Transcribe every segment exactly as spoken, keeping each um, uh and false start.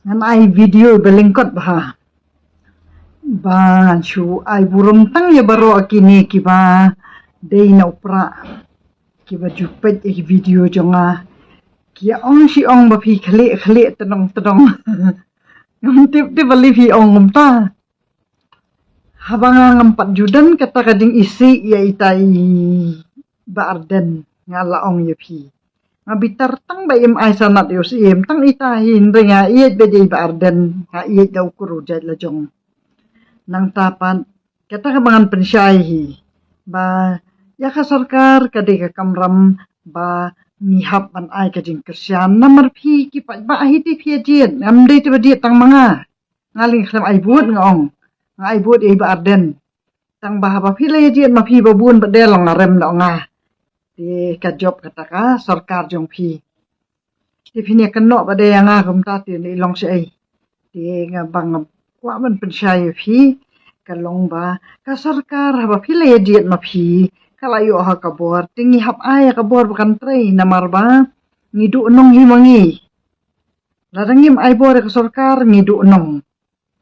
Ngan ai video ba lyngkot bha. Ba ngan shu ai burom tang ïa baroh kine kiba dei na u Prah, kiba ju peit ïa ki video jong nga. Ki ong shi ong ba phi khlieh khlieh tnong tnong. Ngam tip tip ba lei phi ong kumta. Haba nga ngam pat ju don kata ka jingisih ïa ita i Bah Ardent, nga la ong ïa phi. Nga bitar tang ba im ai sanad ïa u Syiem, tang ita hi, hynrei nga ïeit beit ïa i Bah Ardent, nga ïeit da u kur u jait la jong. Nangta pat kata kaba ngan pynshai hi, ba ïa ka sorkar ka dei ka kamram ba ngi hap ban ai ka jingkyrshan. Namar phi ki paidbah hi te phi ïa jied, ngam dei te ba jied tang ma nga. Nga leh khlem ai vote, nga ong. Nga ai vote ïa i Bah Ardent. Tang ba haba phi la ïa jied ma phi ba bun ba dei long nga rem noh nga. Te ka jop kata ka sorkar jong phi. Te phin ïa kynnoh ba dei ïa nga kumta te lei long shaei. Te nga ba nga kwah ban pynshai ïa phi, ka long ba ka sorkar haba phi la ïa jied ma phi, ka la ïoh ha ka bor, te ngi hap ai ïa ka bor ba kan trei, namar ba ngi duh nong hi ma ngi. Lada ngim ai bor ïa ka sorkar ngi duh nong.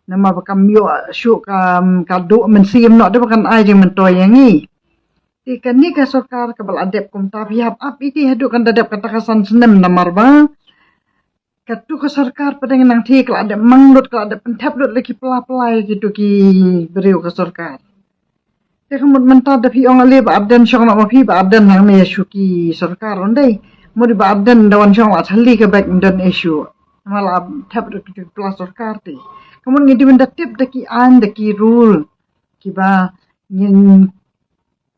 Namar ba kam ïoh shuh ka, ka duh mynsiem noh, dei ba kan ai jingmyntoi ïa ngi. Te kane ka sorkar kaba la dep kumta phi hap ap ïa ki haduh kan da dep kata ka san snem, namar ba katu ka sorkar pdeng nangta ka la dep mang lut, ka la dep pynthep lut la ki pla pla ïa kitu ki briew ka sorkar. Te ka mut mynta da phi ong ale Bah Ardent shong noh ma phi, Bah Ardent hangne ïa shu ki sorkar ong dei. Mut i Bah Ardent da wan shong la thali ka bek ym don issue. Namar la thep da ki pla sorkar te. Ka mut ngi dei ban da tip da ki aiñ da ki rule kiba ngin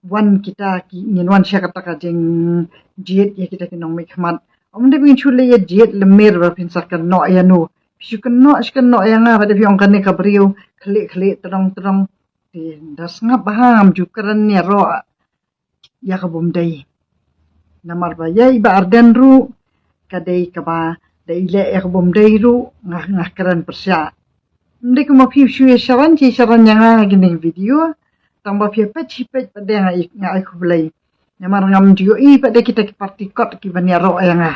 wan kita ki, ngin wan sha kata ka jingjied ïa kita ki nongmihkhmat. Ym dei ba ngin shu leh ïa jied lymmer ba phin sa kynnoh ïa no. Phi shu kynnoh shu kynnoh ïa nga ba da phi ong kane ka briew khlieh khlieh tdong tdong. Te da sngap bha ngam ju kren ïaroh ïa ka bym dei. Namar ba ïa i Bah Ardent ruh ka dei kaba da i leh ïa ka bym dei ruh nga, nga kren pyrshah. Ym dei kumba phi shu ïa sharan shi sharan ïa nga ha kine ki video. Tang ba phi ïa peit shi peit pat de nga ai, nga ai khublei. Namar ngam ju ïohi pat de kita ki party kot kiban ïaroh ïa nga.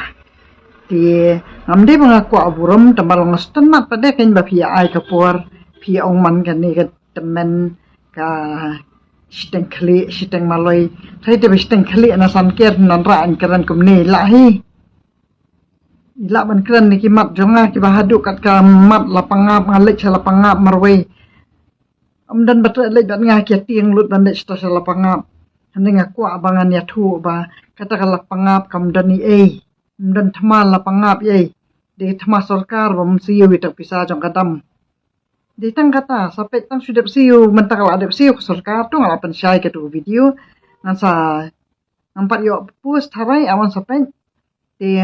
Te ngam dei ba nga kwah burom, tang ba long sngewtynnat pat de kein ba phi ïa ai ka por, phi ïa ong man kane ka tymmen ka shiteng khlieh shiteng maloi. Te te ba shiteng khlieh na san ker nan rah an kren kumne lah hi. I lah ban kren na ki mat jong nga kiba haduh kat ka mat Lapangap, nga leit sha Lapangap marwei. Ym don ba treh leit bad nga, ki ïa tieng lut ban leit sha Lapangap. Hynrei nga kwah ba ngan ïathuh ba kata ka Lapangap kam don ei ei. Ym don thma Lapangap ei ei. Dei thma sorkar ba mynsiem ïa uta u pisa jong ka dam. Dei tang kata, sa peit tang shu dep siew, mynta ka la dep siew ka sorkar, to nga la pynshai katu ka video. Ngan sa, ngam pat ïoh post hynrei, awan sa peit. Te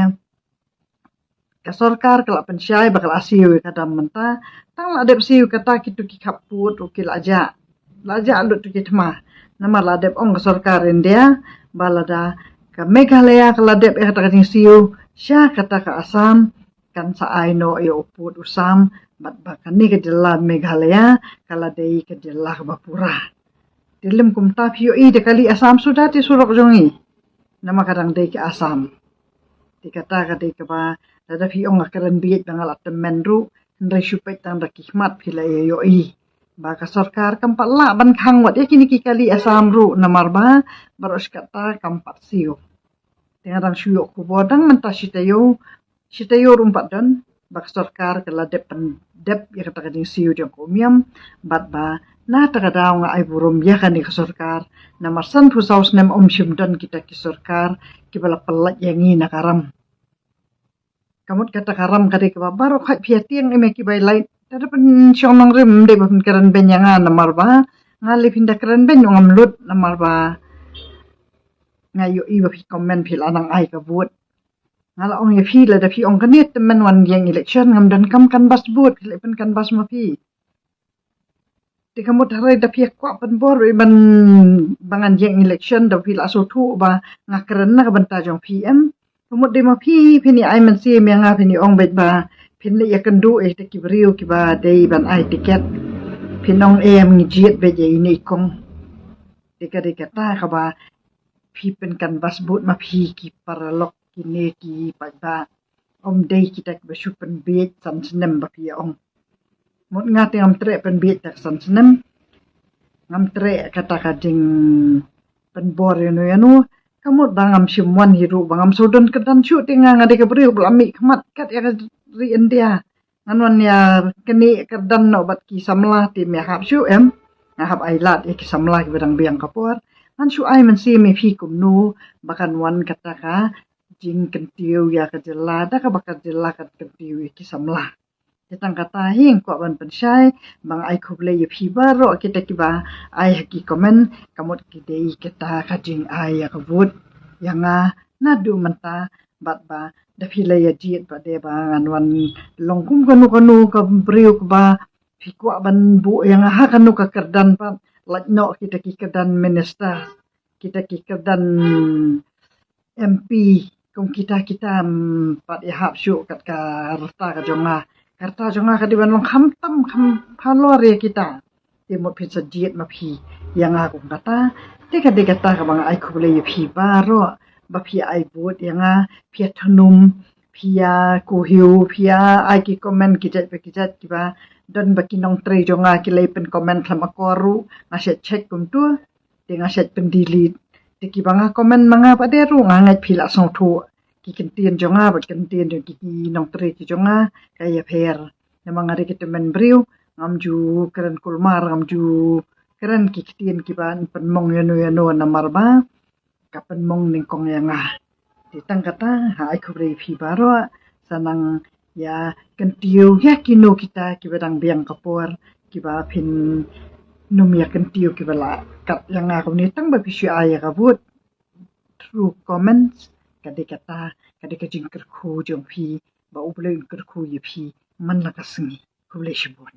ka sorkar ka la pynshai ba ka la siew ïa ka dam mynta. Tang la dep siew kata kitu ki khappud ruh ki la jah. La jah lut tu ki thma. Namar la dep ong ka sorkar India ba lada ka Meghalaya ka la dep ïa kata ka jingsiew sha kata ka Assam, kan sa ai noh ïa u pud u sam, bad ba kane ka jylla Meghalaya ka la dei ka jylla kaba pura. Te lym kumta phi ïohi da kali Assam suda te surok jong ngi. Namar ka dang dei ka Assam. Te kata ka dei kaba lada phi ong nga kren bieit ba nga la tymmen ruh, hynrei shu peit tang da ki khmat phi la ïohi ba ka sorkar kam pat lah ban khang wat ïa kine ki kali Assam ruh namar ba baroh shi katta kam pat siew. Te nga dang shu ïoh khubor dang mynta shi taïew, shi taïew ruh ym pat don ba ka sorkar ka la dep pyndep ïa kata ka jingsiew jong ka Umiam, bad ba na kata ka daw nga ai burom ïa kane ka sorkar. Namar sanphew saw snem ym shym don kita ki sorkar kiba la pyllait ïa ngi na ka ram. Ka mut kata ka ram ka dei kaba baroh khoit phi ïa tieng, ym ïa ki bai lait. Te da pynshong nongrim, ym dei ba pynkren beiñ ïa nga namar ba nga lei phin da kren beiñ ngam lut namar ba nga ïohi ba phi comment phi la nang ai ka vote. Nga la ong ïa phi lada phi ong kane tymmen wan ïeng election ngam donkam canvass vote, phi leh pyncanvass ma phi. Te ka mut hynrei da phi kwah pynbor ban, ba ngan ïeng election da phi la sngewthuh ba nga kren na ka bynta jong phi em. Ka mut dei ma phi phin ïa ai mynsiem ïa nga, phin ïa ong beit ba phin leh ïakynduh ïa kita ki briew kiba dei ban ai ticket. Phin ong em ngi jied beit ïa ine i kong. Te ka dei kata kaba phi pyncanvass vote ma phi ki paralok kine ki paidbah. Ym dei kita kiba shu pynbiej san snem ba phi ong. Mut nga te ngam treh pynbiej ta ka san snem. Ngam treh kata ka jingpynbor ïano ïano. Ka mut ba ngam shim wan hi ruh ba ngam shu don kyrdan shuh te nga nga dei ka briew ba la mih khmat kat ïa ka ri India. Ngan wan ïa kane kyrdan noh bad ki samla te me hap shuh em. Nga hap ai lad ïa ki samla kiba dang biang ka por. Ngan shu ai mynsiem ïa phi kumno ba kan wan kata ka jingkyntiew ïa ka jylla da kaba ka jylla kan kyntiew ïa ki samla. Te tang kata hi nga kwah ban pynshai ba nga ai khublei ïa phi baroh kita kiba ai ha ki comment ka mut ki dei kita ka jingai ïa ka vote ïa nga naduh mynta bad ba da phi la ïa jied ba dei ba ngan wan long kum kano kano ka briew kaba phi kwah ban buh ïa nga ha kano ka kyrdan pat lait noh kita ki kyrdan minister kita ki kyrdan M P kum kita kita mm, pat ïa hap shuh kat ka rta ka jong nga. Ka rta jong nga ka dei ban long kham tam kham phalor ïa kita. Te mut phin sa jied ma phi ïa nga kum kata. Te ka dei kata kaba nga ai khublei ïa phi baroh ba phi ai vote ïa nga phi ïa thnum phi ïa kuhiew phi ïa ai ki comment ki jait ba ki jait kiba don ba ki nongtrei jong nga ki lei pyn comment khlem akor ruh nga shet check kumtu. Te nga shet pyn delete. Te kiba nga comment ma nga pat de ruh nga ngeit phi la sngewthuh ki kyntien jong nga bad kyntien jong ki ki nongtrei ki jong nga ka ïapher. Namar nga dei ka tymmen briew ngam ju kren kulmar ngam ju kren ki ktien kiba pynmong ïano ïano namar ba ka pynmong nyngkong ïa nga. Te tang kata ha ai khublei phi baroh sa nang ïa kyntiew ïa kino kita kiba dang biang ka por kiba phin nym ïa kyntiew kiba la kat ïa nga kumne tang ba phi shu ai ïa ka vote through comments ka dei kata ka dei ka jingkyrkhu jong phi ba U Blei un kyrkhu ïa phi man la ka sngi. Khublei shibun.